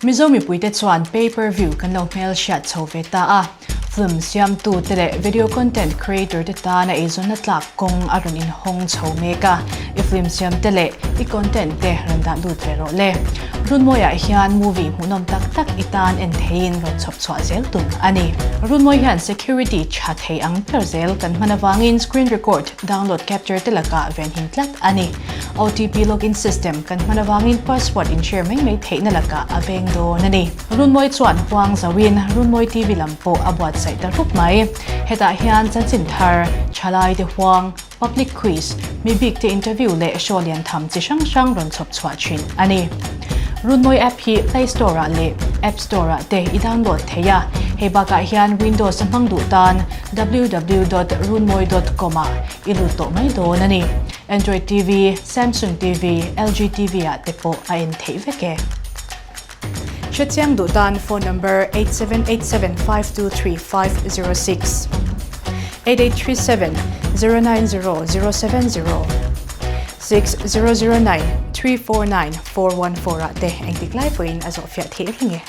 Mizo mipuite chuan pay per view kan lo hmelhriat chho ve ta a, film siamtu te leh video content creator te tana eizawnna tlak kawng a rawn inhawng chho mek a, i film siam te leh i content te rawn dah lut ve rawh le. Runmawiah hian movie hmuhnawm tak tak i tan en theiin rawn chhawp chhuah zel tum a ni. Runmawi hian security tha thei ang ber zel kan hman avangin screen record, download capture te lakah venhim tlat a ni. OTP login system kan hman avangin password in share mai mai theihna lakah a veng dawn a ni. Runmawi chuan huang zauhin Runmawi TV lam pawh a buatsaih ta rup mai. Hetah hian chanchin thar, thalai te huang, public quiz, mi bik te interview leh show lian tham chi hrang hrang rawn chhawp chhuah thin a ni. Runmawi app hi Play Store ah leh App Store ah te i download thei a, hei bakah hian Windows a hmang duh tan www dot runmawi dot com ah i lut tawh mai dawn a ni. Android TV, Samsung TV, LG TV ah te pawh a en theih vek e. Hrechiang duh tan phone number 8787523506, 8837 090 070, 6009 349 414 ah te engtik lai pawhin a zawhfiah theih reng e.